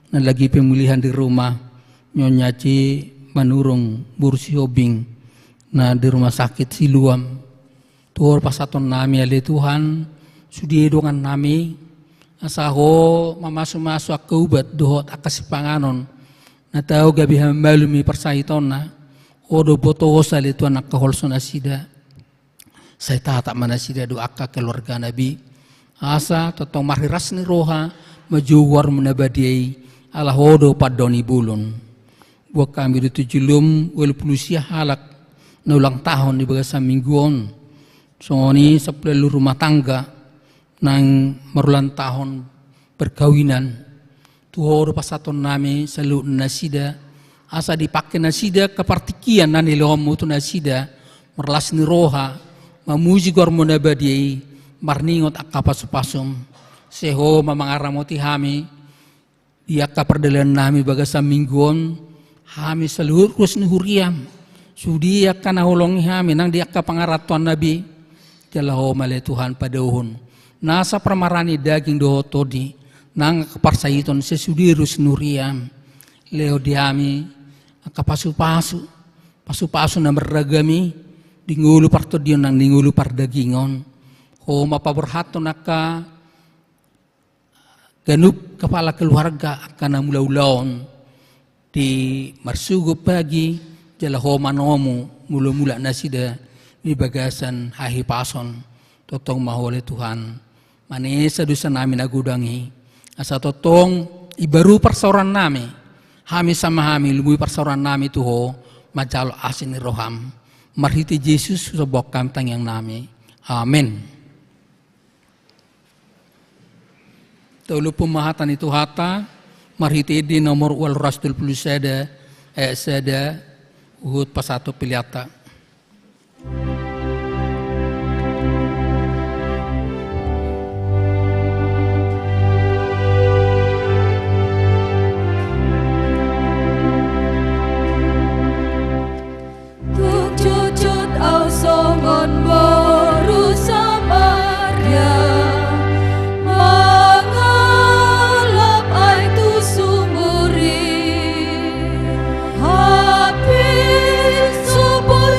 na lagi pemulihan di rumah, Nyonya C Manurung boru Sihombing, na di rumah sakit Siloam. Tu Ho do pasahatonnami ale Tuhan, sude dongannami, asa Ho mamasumasu angka ubat dohot angka sipanganon, na tau gabe hamamalum i parsahitonna. Ho do botosa ale Tuhan angka holso nasida. Sai tatap ma nasida dohot angka keluargana be, asa tongtong marhiras ni roha manjou goarmu na badia i, ala Ho do pandohan ni bolon. Buat hami do tu jolom ualu pulu sia halak na ulang tahun di bagasan minggu on. Songon i sampulu ualu rumah tangga nang marulang tahun perkawinan. Tu Ho do pasahatonnami saluhut nasida, asa dipangke nasida angka partingkian na nilehonmu tu nasida, marlas ni roha, mamuji goarmu na badia i, marningot angka pasupasum. Sai Ho ma mangaramoti hami di angka pardalanannami bagasan minggu on, hami saluhut ruas ni huriam, sude angka na holongi hami nang di angka pangarantoanna be, jala Ho ma ale Tuhan padaohon nasa parmaraan ni daging dohot tondi, nang angka parsahiton, sai sude ruas ni huriam. Lehon di hami angka pasupasu, pasupasu na marragam i, di ngolu partondion nang di ngolu pardagingon. Ho ma paborhathon angka ganup kepala keluarga angka na mulaulaon di marsogot pagi, jala Ho manomu mulamula nasida di bagasan hahipason. Tongtong ma Ho ale Tuhan manesa dosanami na godang i, asa tongtong ibaru parsaorannami, hami sama hami lumobi parsaorannami tu Ho manjalo asi ni roham. Marhite Jesus husombahon hami tangiangnami. Amen. Tauluhon ma hata ni Tuhanta marhite di nomor ualu ratus tolu pulu sada, ayat sada, huhut pasahat pelean ta. Tung jotjot ahu songon boru Samaria, mangalap aek tu sumur i, hape subur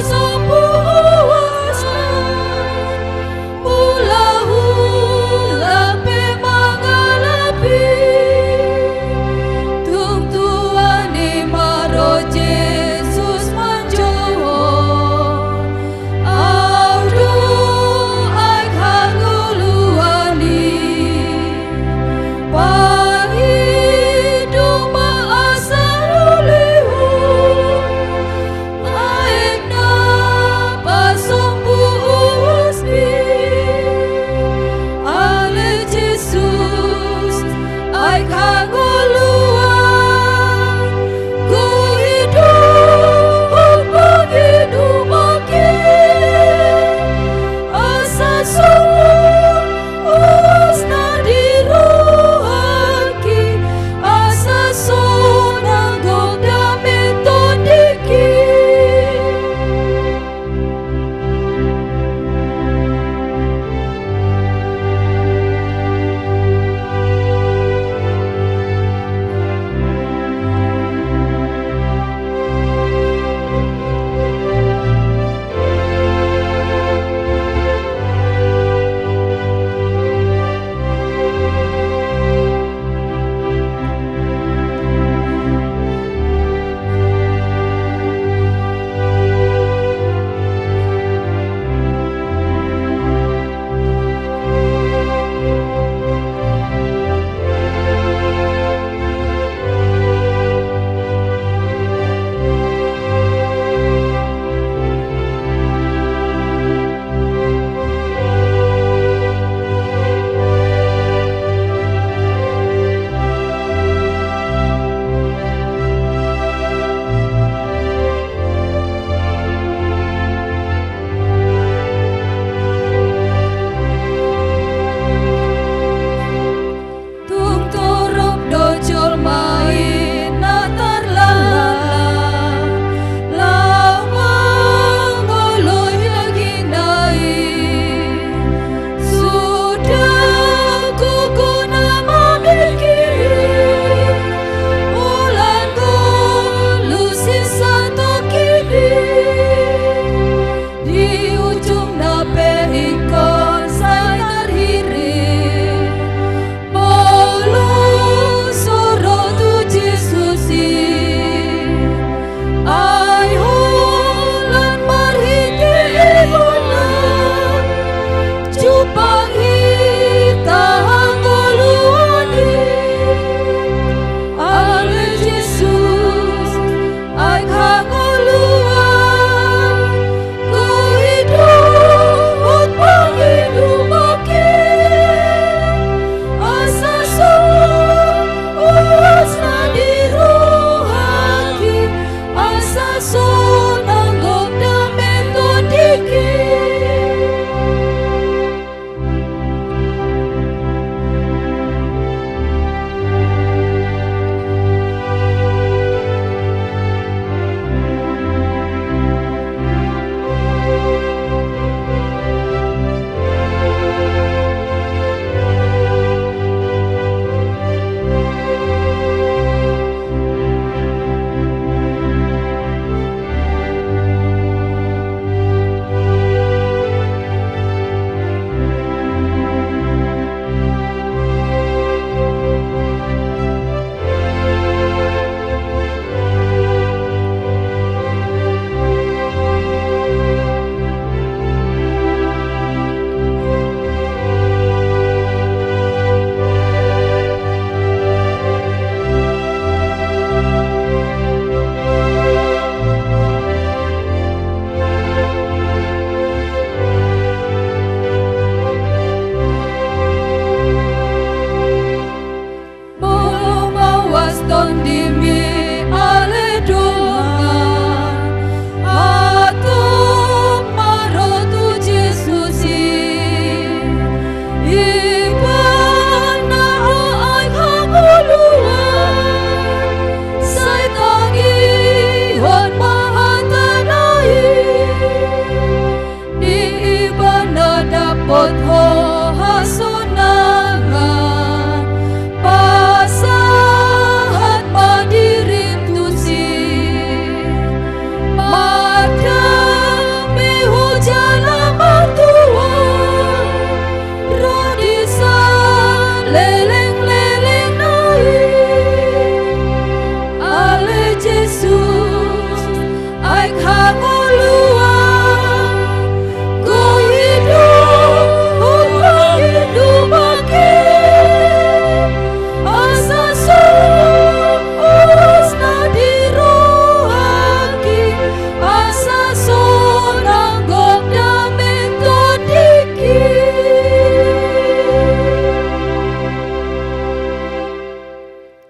Dohot ho hasonangan, pasahat ma dirim tusi. Mardame hujalo ma Tuhan, ro di saleleng-leleng na i. Ale Jesus, aek hangoluan, go i do hupangido bangke, asa sonang ulos na di rohangki, asa sonang gok dame tondingki.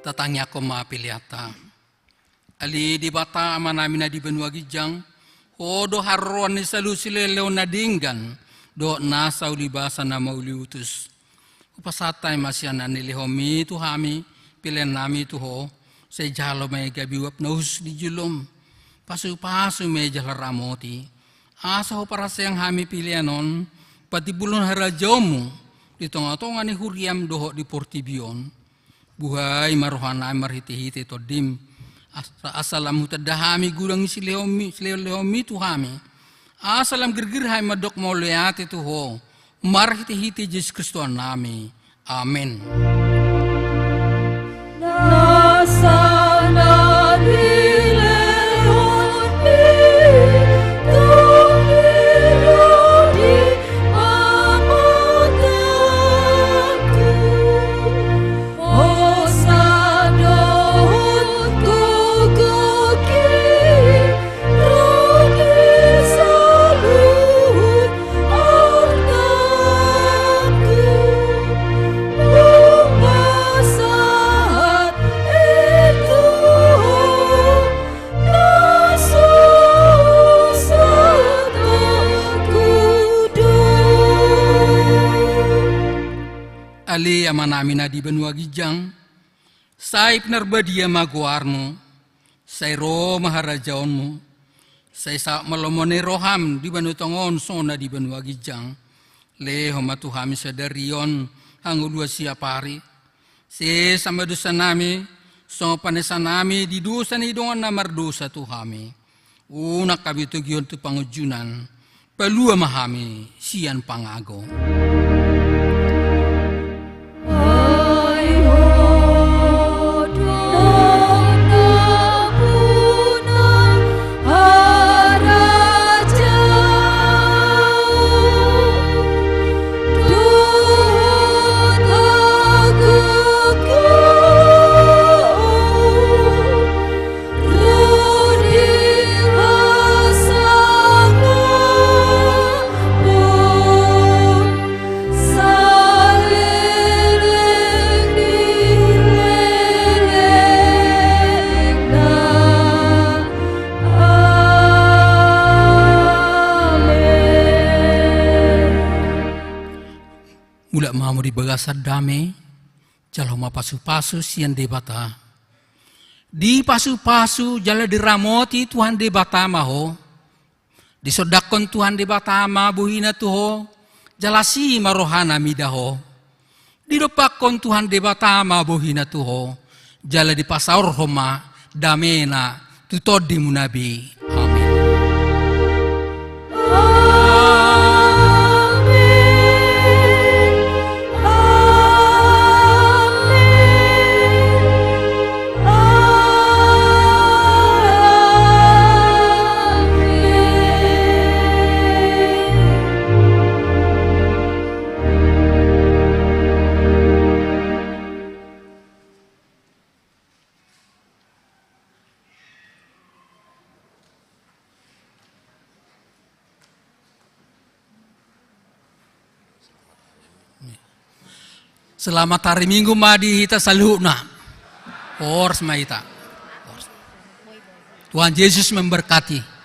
Tatangiangkon ma peleanta. Ale Debata Amanami na di banua ginjang, Ho do haroroan ni saluhut silehonlehon na denggan dohot nasa ulibasa na mauliutus. Hupasahat hami ma sian na nilehonMi tu hami peleannami tu Ho, sai jalo ma i gabe uap na hushus di joloM. Pasupasu ma i jala ramoti, asa huparhaseang hami pelean on patimbulhon harajaonMu di tongatonga ni huriaM dohot di portibi on. Buhai ma rohanami marhitehite TondiM, asa, asa lam hutanda hami godang ni silehonMi, silehonlehonMi tu hami. Asa lam girgir hami mandok mauliate tu Ho, marhitehite Jesus Kristus Tuhannami. Amen. Nasa na nilehonMi tu ro di amantangku, hosa dohot gogongki, ro di saluhut artangku, hupasahat i tu Ho na so satonggo do. Ale Amanami na di banua ginjang, sai pinarbadia ma goarMu, sai ro ma harajaonMu, sai saut ma lomo ni rohaM di banua tonga on songon na di banua ginjang. Lehon ma tu hami sadari on hangoluan siapari. Sesa ma dosanami, songon panesanami di dosa ni dongan na mardosa tu hami. Unang hami togihon tu pangunjunan, palua ma hami sian pangago. Ai Ho do na punang harajaon dohot hagogoon, ro di hasangapon saleleng ni lelengna. Amen. Mulak ma hamu di bagasan dame, jalo ma pasupasu sian Debata. Dipasupasu jala diramoti Tuhan Debata ma ho. Disondangkon Tuhan Debata ma bohiNa tu ho, jala asi ma rohaNa mida ho. Didompakkon Tuhan Debata ma bohiNa tu ho, jala dipasaorhon ma dameNa tu tondimuna be. Amen. Amen. Amen. Amen. Selamat hari Minggu ma di hita saluhutna. Horas ma hita. Horas. Tuhan Yesus memberkati.